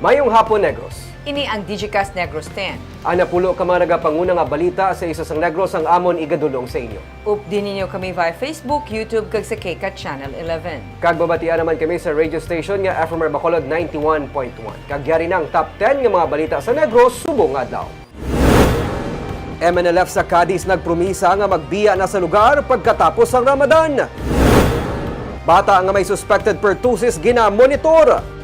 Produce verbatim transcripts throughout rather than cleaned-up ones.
Mayong hapon, Negros. Ini ang Digicast Negros ten. Ang napulo ka mga nagapanguna nga balita sa Isus ang Negros ang amon igadulong sa inyo. Updi ninyo kami via Facebook, YouTube, kag sa KCAT Channel eleven. Kag mabatian naman kami sa radio station nga F M R Bacolod ninety-one point one. Kag yari na ang top ten nga mga balita sa Negros subong nga adlaw. M N L F sa Cadiz nagpromisa nga magbiya na sa lugar pagkatapos sang Ramadan. Bata nga may suspected pertussis ginamonitor.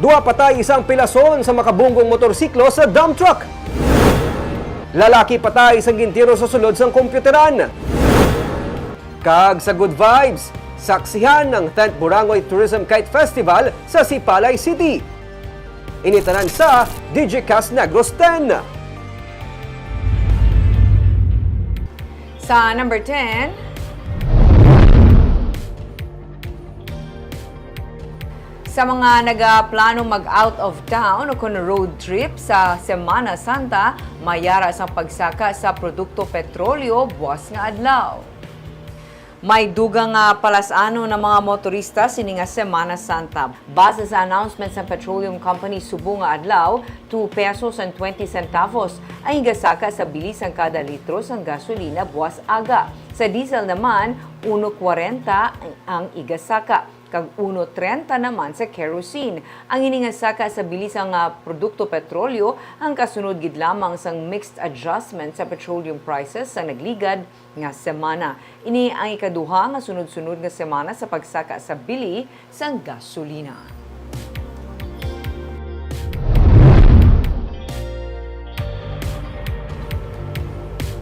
Duha patay, isang pilason sa makabunggong motorsiklo sa dump truck. Lalaki patay sang gintiro sa sulod sang kompyuteran. Kag sa Good Vibes, saksihan ang tenth Burangoy Tourism Kite Festival sa Sipalay City. Ini tanan sa Digicast Negros ten. Sa number ten, sa mga nagaplano mag out of town o kon road trip sa Semana Santa, mayara sang pagsaka sa produkto petrolyo buas nga adlaw. May dugang nga palas-anon ang mga motorista sini nga Semana Santa. Base sa announcement sang Petroleum Company subong nga adlaw, two pesos and twenty centavos ang igasaka sa bili sang kada litro sang gasolina buas aga. Sa diesel naman, uno kwarenta ang igasaka, kag uno trenta naman sa kerosene. Ang ini nga saka sa bili sang, ah, produkto petrolyo ang kasunod gid lamang sang mixed adjustment sa petroleum prices sa nagligad nga semana. Ini ang ikaduha nga sunod-sunod nga semana sa pagsaka sa bili sang gasolina.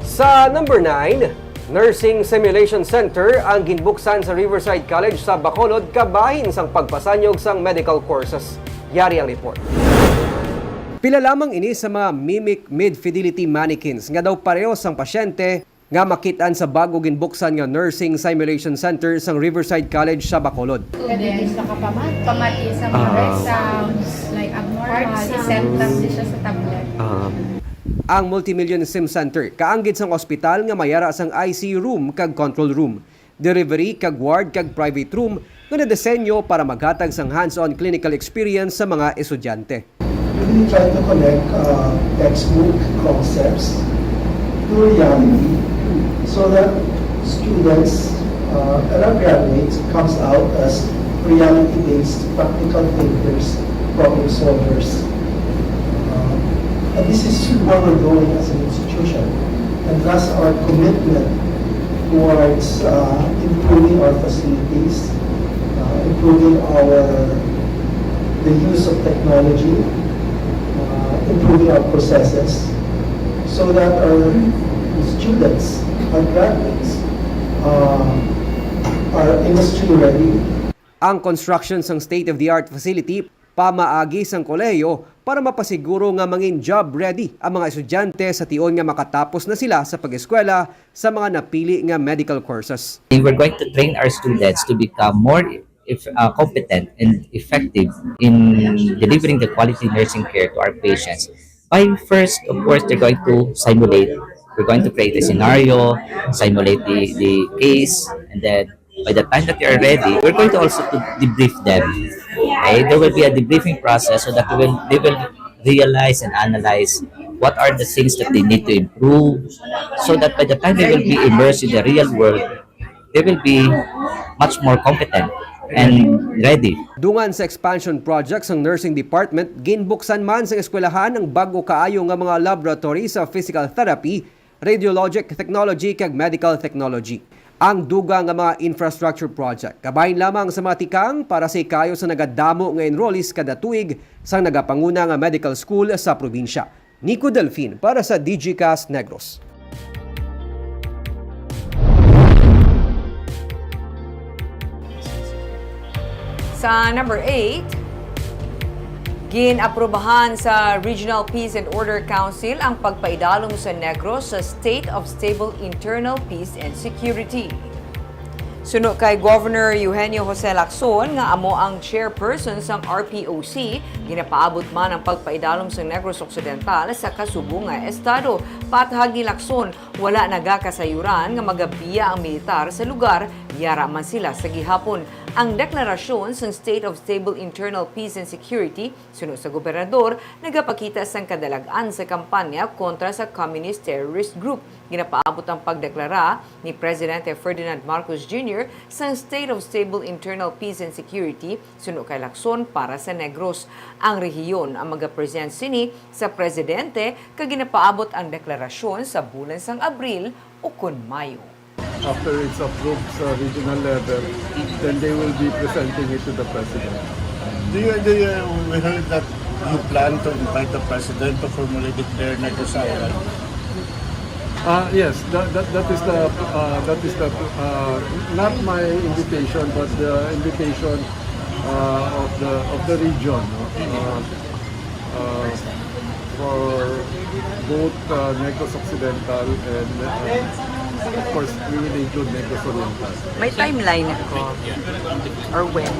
Sa number nine, Nursing Simulation Center ang ginbuksan sa Riverside College sa Bacolod kabahin sang pagpasanyog sang medical courses. Yari ang report. Pila lamang ini sa mga mimic mid-fidelity mannequins nga daw pareho sang pasyente nga makit-an sa bag-o ginbuksan nga Nursing Simulation Center sang Riverside College sa Bacolod. Pwede din sa kapamati. Pamati sa mga Ah. exams, like abnormal, Heart sounds. I-set lang din siya sa tablet. Ah. Ang Multimillion Sim Center kaanggid sang ospital nga may ara sang I C U room kag control room, delivery kag ward kag private room nga nadesenyo para maghatag sang hands-on clinical experience sa mga estudyante. We really try to connect uh, textbook concepts to reality so that students uh, and our graduates comes out as reality-based practical thinkers, problem solvers. Uh, and this is what we're doing as an institution. And thus our commitment towards uh, improving our facilities, uh, improving our the use of technology, uh, improving our processes, so that our students, our graduates, uh, are industry ready. Ang construction sang state-of-the-art facility pamaagi sang kolehiyo para mapasiguro nga mangin job ready ang mga estudyante sa tion nga makatapos na sila sa pag-eskwela sa mga napili nga medical courses. We're going to train our students to become more if, uh, competent and effective in delivering the quality nursing care to our patients. By first, of course, they're going to simulate. We're going to create a scenario, simulate the, the case, and then by the time that they are ready, we're going to also to debrief them. Okay? There will be a debriefing process so that they will, they will realize and analyze what are the things that they need to improve so that by the time they will be immersed in the real world, they will be much more competent and ready. Dungan sa expansion project sang nursing department, ginbuksan man sa eskwelahan ang bag-o kaayo nga mga laboratory sa physical therapy, radiologic technology kag medical technology. Ang dugang nga mga infrastructure project kabahin lamang sa mga tikang para sa hikayo sa nagadamo nga enrollees kada tuig sang nagapanguna nga medical school sa probinsya. Nico Delfin para sa Digicast Negros. Sa number eight, gin-aprubahan sa Regional Peace and Order Council ang pagpaidalom sa Negros sa State of Stable Internal Peace and Security. Suno kay Governor Eugenio Jose Lacson, nga amo ang chairperson sang R P O C, ginapaabot man ang pagpaidalom sa Negros Occidental sa kasubo nga estado. Pathag ni Lacson, wala nagakasayuran nga magabiya ang militar sa lugar Yara man sila sa gihapon. Ang deklarasyon sang State of Stable Internal Peace and Security suno sa gobernador nagapakita sang kadalag-an sa kampanya kontra sa communist terrorist group. Ginapaabot ang pagdeklara ni Presidente Ferdinand Marcos Junior sang State of Stable Internal Peace and Security suno kay Lacson para sa Negros. Ang rehiyon ang magapresent sini sa presidente kag ginapaabot ang deklarasyon sa bulan sang Abril ukon Mayo. After it's approved sa regional level, then they will be presenting it to the president. Do you, do you, we heard that you plan to invite the president to formally declare Negros Island? Uh, yes, that, that, that is the uh, that is the uh, not my invitation, but the invitation uh, of the of the region. No? Uh, uh, for both uh, Negros Occidental and uh, of course we will include Negros Oriental. May timeline ako. Or when?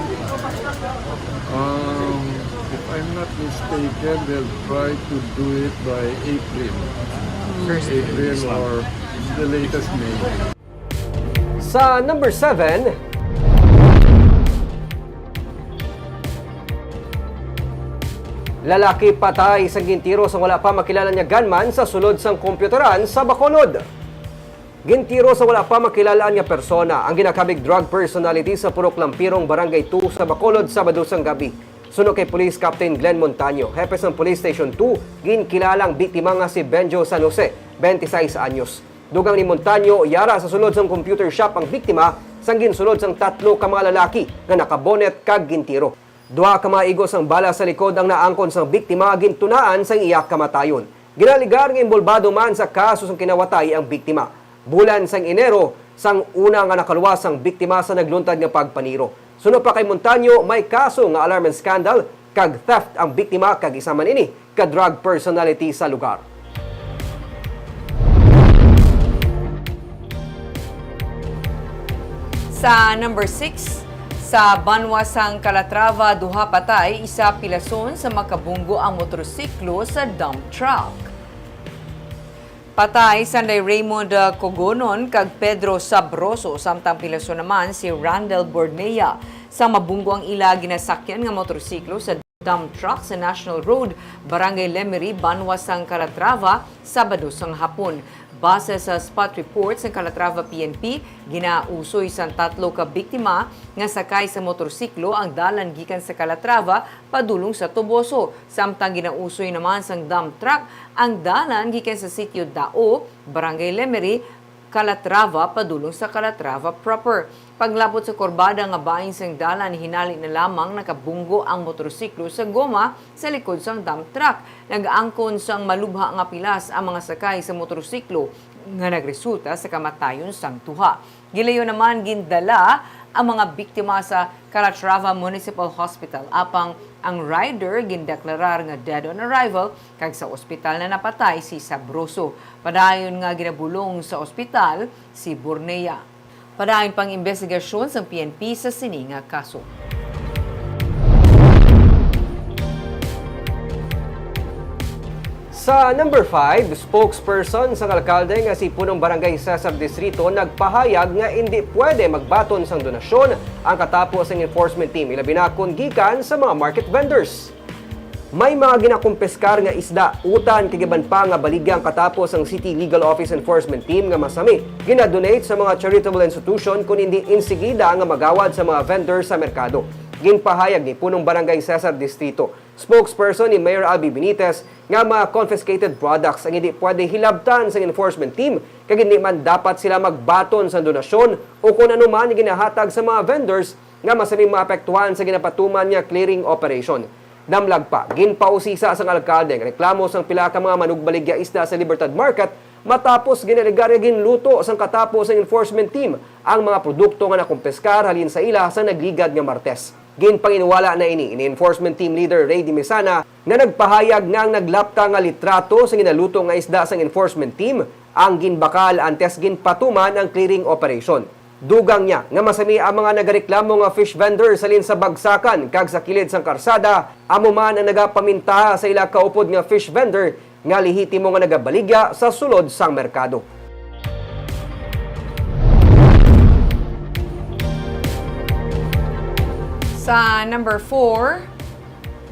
Um, if I'm not mistaken, they'll try to do it by April. April or the latest May. Sa number seven, lalaki patay sa gintiro sa wala pa makilala nga gunman sa sulod sang kompyuteran sa Bacolod. Gintiro sa wala pa makilala nga persona ang ginakabig drug personality sa Purok Lampirong, Barangay two sa Bacolod, Sabado sang gabi. Suno kay Police Captain Glenn Montaño, hepe sang Police Station two, ginkilala ang biktima nga si Benjo San Jose, twenty-six anyos. Dugang ni Montaño, yara sa sulod sang computer shop ang biktima sang ginsulod sang tatlo ka mga lalaki nga nakabonet kag gintiro. Duha ka mga igo sang bala sa likod ang naangkon sang biktima, gintunaan sang iya kamatayon. Ginaligar nga inbolbado man sa kaso sang kinawatay ang biktima. Bulan sang Enero, sang una nga nakaluwas ang biktima sa nagluntad nga pagpaniro. Suno pa kay Montaño, may kaso nga alarm and scandal kag theft ang biktima kag isa man ini ka drug personality sa lugar. Sa number six, sa banwa sang Calatrava, duha patay, isa pilason sa makabunggo ang motorsiklo sa dump truck. Patay Sanday Raymond, ah, Cogonon kag Pedro Sabroso, samtang pilason naman si Randall Bornea sa mabunggo ang ila ginasakyan nga motorsiklo sa dump truck sa National Road, Barangay Lemery, banwa sang Calatrava, Sabado sang hapon. Base sa spot report sang Calatrava P N P, ginausoy sang tatlo ka biktima nga sakay sa motorsiklo ang dalan gikan sa Calatrava padulong sa Toboso, samtang ginausoy naman sang dump truck ang dalan gikan sa Sitio Dao, Barangay Lemery, Calatrava padulong sa Calatrava proper. Paglabot sa kurbada nga bahin sang dalan, hinali na lamang nakabunggo ang motorsiklo sa goma sa likod sang dump truck. Nag-angkon sang malubha nga pilas ang mga sakay sa motorsiklo nga nagresulta sa kamatayon sang duha. Gilayon naman gindala ang mga biktima sa Calatrava Municipal Hospital, apang ang rider gindeklarar nga dead on arrival, kag sa ospital na napatay si Sabroso. Padayon nga ginabulong sa ospital si Bornea. Padayon pang imbestigasyon sang P N P sa sini nga kaso. Sa number five, spokesperson sang alkalde nga si Punong Barangay Cesar Distrito nagpahayag nga indi pwede magbaton sang donasyon ang katapo sang enforcement team, ilabi na kon gikan sa mga market vendors. May mga ginakumpiskar nga isda, utan kag iban pa nga baligya ang katapo sang City Legal Office Enforcement Team nga masami gina-donate sa mga charitable institution, kon indi insigida nga magawad sa mga vendor sa merkado. Ginpahayag ni Punong Barangay Cesar Distrito, spokesperson ni Mayor Albee Benitez, nga mga confiscated products ang hindi pwede hilabtan sang enforcement team, kag hindi man dapat sila magbaton sang donasyon o kon ano man nga ginahatag sa mga vendors nga masami maapektuhan sa ginapatuman nga clearing operation. Damlag pa, ginpausisa sang alkalde ang reklamo sang pila ka mga manugbaligya isda sa Libertad Market matapos ginalegar nga ginluto sang katapo sang enforcement team ang mga produkto nga nakumpiskar halin sa ila sa nagligad nga Martes. Ginpanginiwala na ini ni Enforcement Team Leader Ray Dimisana, nga nagpahayag nga ang naglapta nga litrato sa ginaluto nga isda sang enforcement team ang ginbakal antes ginpatuman ang clearing operation. Dugang niya nga masami ang mga nagareklamo nga fish vendors halin sa bagsakan kag sa kilid sang karsada, amo man ang nagapamintaha sa ila kaupod nga fish vendor nga lehitimo nga nagabaligya sa sulod sang merkado. Sa number four,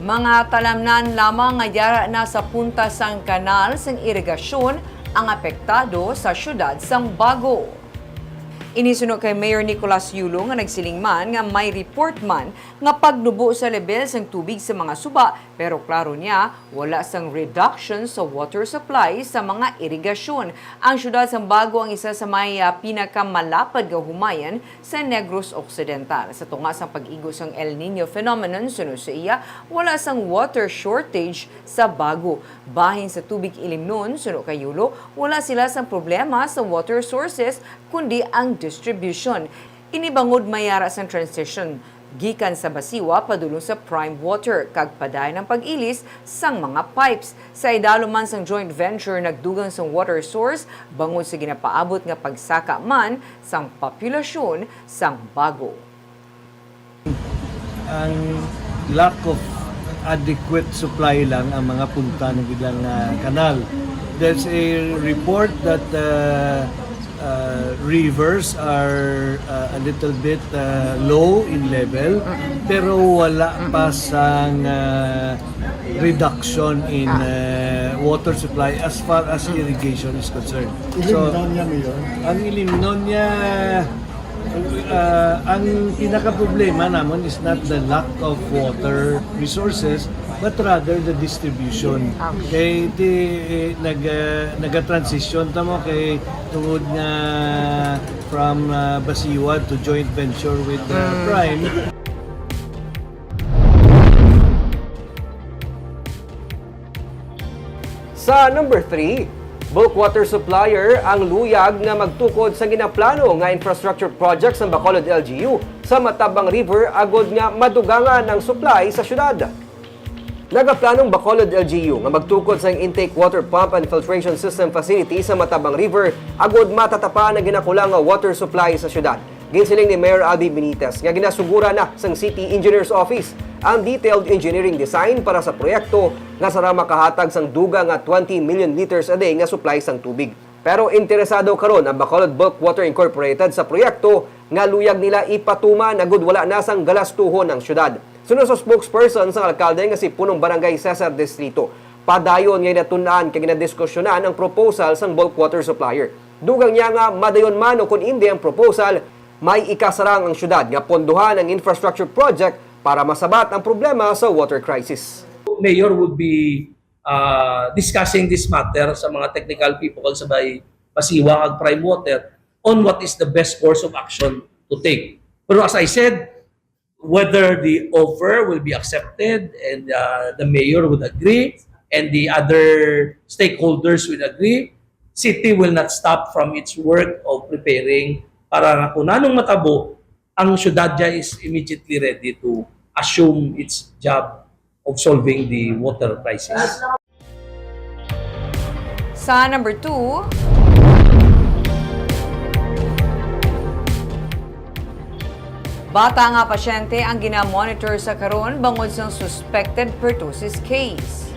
mga talamnan lamang nga yara na sa punta sang kanal sang irigasyon ang apektado sa siyudad sang Bago. Ini suno kay Mayor Nicolas Yulo nga nagsiling man nga may report man nga pagnubo sa lebel sang tubig sa mga suba, pero klaro niya, wala sang reduction sa water supply sa mga irigasyon. Ang siyudad sang Bago ang isa sa may, ah, pinakamalapad nga humayan sa Negros Occidental. Sa tunga sang pag-igo sang El Niño phenomenon, suno sa iya, wala sang water shortage sa Bago. Bahin sa tubig ilimnon, suno kay Yulo, wala sila sang problema sa water sources, kundi ang distribution. Ini bangod may ara sang transition gikan sa Basiwa padulong sa Prime Water, kag padayon ang pag-ilis sang mga pipes. Sa idalom man sang joint venture, nagdugang sang water source bangod sa ginapaabot nga pagsaka man sang populasyon sang Bago. Ang lack of adequate supply lang ang mga punta ng ilang, ah, kanal. There's a report that, ah, ah, rivers are, ah, a little bit, ah, low in level, pero wala pa sang, ah, reduction in, ah, water supply as far as irrigation is concerned. So, Ilimnon niya, Mayor. Ang ilimnon niya, ah, ang pinaka-problema namon is not the lack of water resources, but rather the distribution. Kay di, eh, nag, ah, naga-transition ta mo kay tungod nga from, ah, Basiwa to joint venture with, ah, Prime. Sa number three, bulk water supplier ang luyag nga magtukod sa ginaplano nga infrastructure project sang Bacolod L G U sa Matabang River agod nga madugangan ang supply sa syudad. Nagaplanong Bacolod L G U nga magtukod sang intake water pump and filtration system facility sa Matabang River agud matatapa ang ginakulang nga water supply sa syudad. Ginsiling ni Mayor Albi Benitez nga ginasuguran na sang City Engineer's Office ang detailed engineering design para sa proyekto nga sara makahatag sang dugang nga twenty million liters a day nga supply sang tubig. Pero interesado karon ang Bacolod Bulk Water Incorporated sa proyekto nga luyag nila ipatuman agud wala na sang galastuhon ang syudad. Suno sa spokesperson sang alkalde nga si Punong Barangay Cesar Distrito, padayon nga ginatun-an kag ginadiskusyonan ang proposal sang bulk water supplier. Dugang niya nga madayon man o kon indi ang proposal, may ikasarang ang syudad nga pondohan ang infrastructure project para masabat ang problema sa water crisis. Mayor would be uh, discussing this matter sa mga technical people sa may Pasiwa kag Prime Water on what is the best course of action to take. Pero as I said, whether the offer will be accepted and uh, the mayor would agree and the other stakeholders would agree, city will not stop from its work of preparing para nga kung anong matabo, ang syudad dya is immediately ready to assume its job of solving the water crisis. Sa number two, bata nga pasyente ang gina-monitor sa karon bangod sang suspected pertussis case.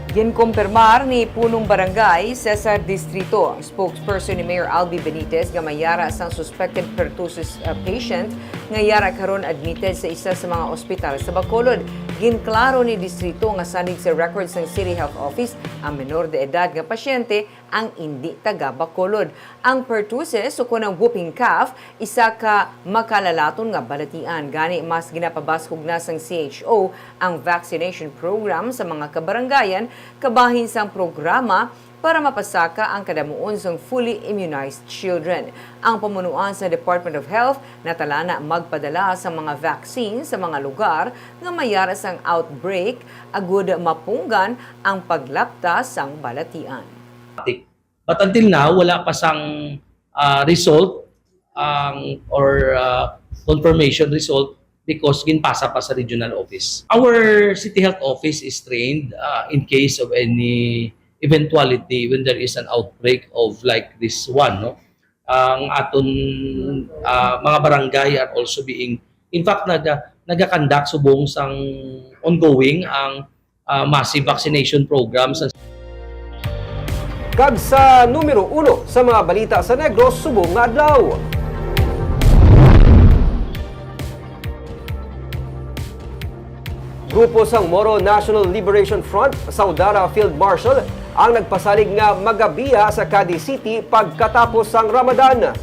Ginkumpirmar ni Punong Barangay Cesar Distrito, ang spokesperson ni Mayor Albi Benitez, nga may ara sang suspected pertussis, uh, patient nga yara karon admitted sa isa sa mga ospital sa Bacolod. Ginklaro ni Distrito nga sandig sa record sang City Health Office, ang menor de edad nga pasyente ang indi taga Bacolod. Ang pertussis ukon ang whooping cough, isa ka makalalaton nga balatian. Gani, mas ginapabaskog na sang C H O ang vaccination program sa mga kabarangayan kabahin sang programa para mapasaka ang kadamuon sang fully immunized children. Ang pamunuan sa Department of Health natala na magpadala sa mga vaccine sa mga lugar nga may ara sang outbreak agud mapunggan ang paglapta sang balatian. But until now, wala pa sang ah, result ang or ah, confirmation result because ginpasa pa sa regional office. Our city health office is trained ah, in case of any eventuality when there is an outbreak of like this one, no? Ang aton ah, mga barangay are also being, in fact, naga, nagakandak subong sang ongoing ang ah, massive vaccination program sa Kag sa numero uno sa mga balita sa Negros subong nga adlaw. Grupo sang Moro National Liberation Front, Saudara Field Marshal, ang nagpasalig nga magabiya sa Cadiz City pagkatapos sang Ramadan.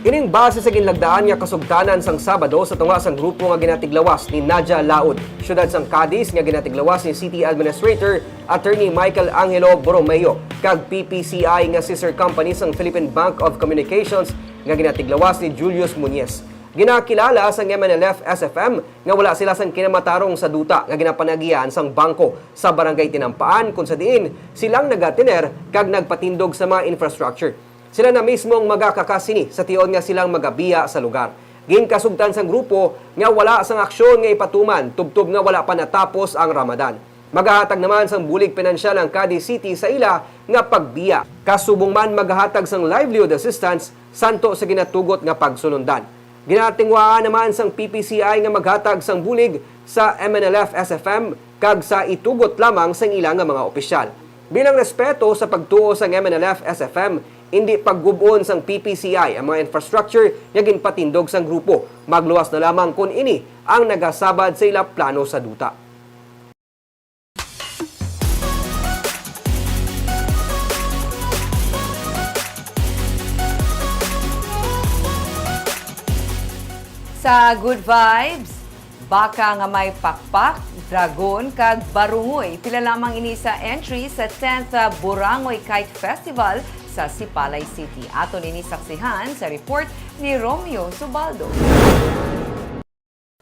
Ining base sa ginlagdaan nga kasugtanan sang Sabado sa tunga sang grupo nga ginatiglawas ni Nadia Laud, siyudad sang Cadiz, nga ginatiglawas ni City Administrator Attorney Michael Angelo Borromeo, kag P P C I nga sister company sang Philippine Bank of Communications nga ginatiglawas ni Julius Muñez. Ginakilala sang M N L F S F M nga wala sila sang kinamatarong sa duta nga ginapanagian sang bangko sa Barangay Tinampaan, kun sa diin silang nagatener kag nagpatindog sa mga infrastructure. Sila na mismo ang magakakas sini sa tion nga silang magabiya sa lugar. Ginkasugtan sang grupo nga wala sang aksyon nga ipatuman tubtob nga wala pa natapos ang Ramadan. Magahatag naman sang bulig pinansyal ang Cadiz City sa ila nga pagbiya. Kasubong man, magahatag sang livelihood assistance santo sa ginatugot nga pagsunundan. Ginatingwaan naman sang P P C I nga maghatag sang bulig sa M N L F S F M kag sa itugot lamang sang ila nga mga opisyal. Bilang respeto sa pagtuo sang M N L F S F M, indi paggub-on sang P P C I ang mga infrastructure nga ginpatindog sang grupo, magluwas na lamang kon ini ang nagasabad sa ila plano sa duta. Sa Good Vibes, baka nga may pakpak, dragon, kag barungoy. Pila lamang ini sa entry sa tenth Burangoy Kite Festival sa Sipalay City. Aton ini saksihan sa report ni Romeo Subaldo.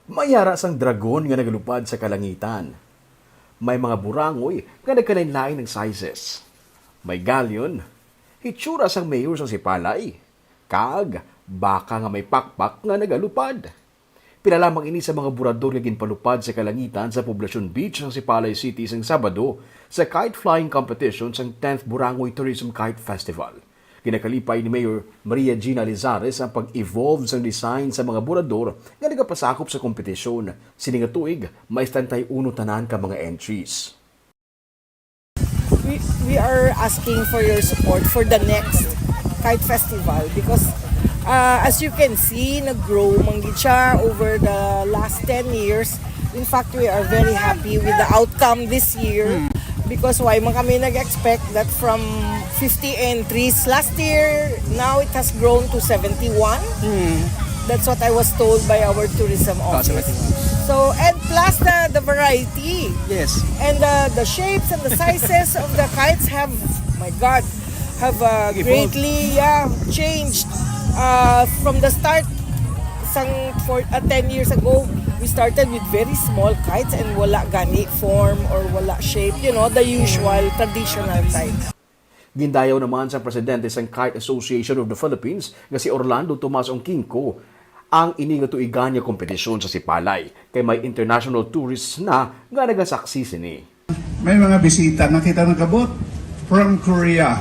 May ara sang dragon nga nagalupad sa kalangitan. May mga burangoy nga nagkalainlain ang sizes. May galleon, hitsura sang mayor sang Sipalay, kag baka nga may pakpak nga nagalupad. Pila lamang ini sa mga burador nga ginpalupad sa kalangitan sa Poblacion Beach sang Sipalay City sang Sabado sa kite flying competition sang tenth Burangoy Tourism Kite Festival. Ginakalipay ni Mayor Maria Gina Lizares ang pag-evolve sang design sa mga burador nga nagapasakop sa kompetisyon. Sini nga tuig, may setenta y uno tanan ka mga entries. We, we are asking for your support for the next Kite Festival because uh, as you can see, nag-grow man gid siya over the last ten years. In fact, we are very happy with the outcome this year. Because why man kami nag-expect that from fifty entries last year, now it has grown to seventy-one. That's what I was told by our tourism office. So, and plus the, the variety. Yes. And the, the shapes and the sizes of the kites have, my God, have uh, Evolved. Greatly, yeah, changed. Uh, from the start, sang for, uh, ten years ago, we started with very small kites and wala gani form or wala shape, you know, the usual traditional type. Gindayaw naman sang presidente sang Kite Association of the Philippines nga si Orlando Tomas Ongkinko ang ini nga tuigan nga kompetisyon sa Sipalay, kay may international tourists na nga nagasaksi sini. May mga bisita na kita nagabot from Korea.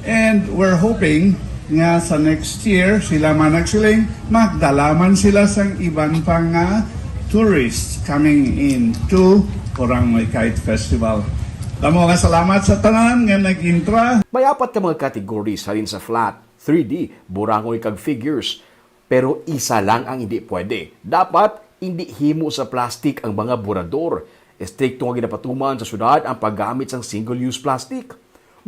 And we're hoping nga sa next year, sila man nagsiling, magdala man sila sang iban pa nga tourists coming into Burangoy Kite Festival. Damo nga salamat sa tanan nga nag-intra. May apat ka mga categories halin sa flat, three D, burangoy kag figures. Pero isa lang ang hindi pwede. Dapat hindi himo sa plastic ang mga burador. Estrikto nga ginapatuman sa syudad ang paggamit sang single-use plastic.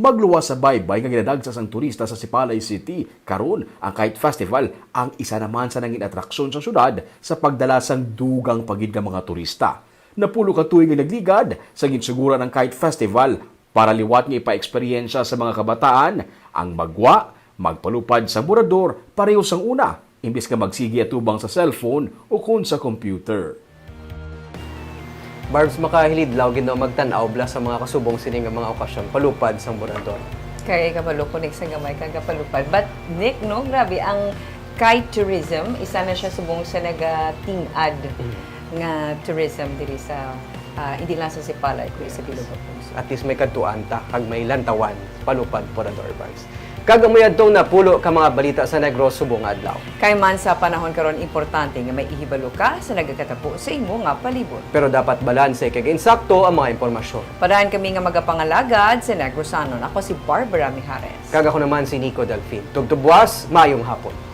Magluwas sa baybay nga ginadagsa sang turista sa Sipalay City. Karon, ang Kite Festival ang isa naman sa nangin atraksyon sa syudad sa pagdala sang dugang pa gid nga mga turista. Napulo ka tuig nga nagligad sa ginsuguran ang Kite Festival para liwat nga ipaeksperyensya sa mga kabataan ang magwa, magpalupad sa burador pareho sang una, imbis nga magsigi atubang sa cellphone ukon sa computer. Barbs, makahilidlaw gid no magtan-aw bala sa mga kasubong sini nga mga okasyon palupad sang burador. Kay kabalo ko, Nick, sa gamay ka gapalupad. But, Nick, no, grabe, ang kite tourism, isa na siya subong sa nagating-ad nga tourism diri sa, ah, hindi lang sa Sipalay, kundi sa bilog nga probinsya. At least may kadtuan ta kag may lantawan palupad, burador, Barbs. Kag amo yadtong napulo ka mga balita sa Negros subong nga adlaw. Kay man sa panahon karon, importante nga may ihibalo ka sa nagakatabo sa imo nga palibot. Pero dapat balanse kag insakto ang mga impormasyon. Padaan kami nga magapangalagad sa Negrosanon. Ako si Barbara Mijares. Kag ako naman si Nico Delfin. Tubtob buwas, maayong hapon.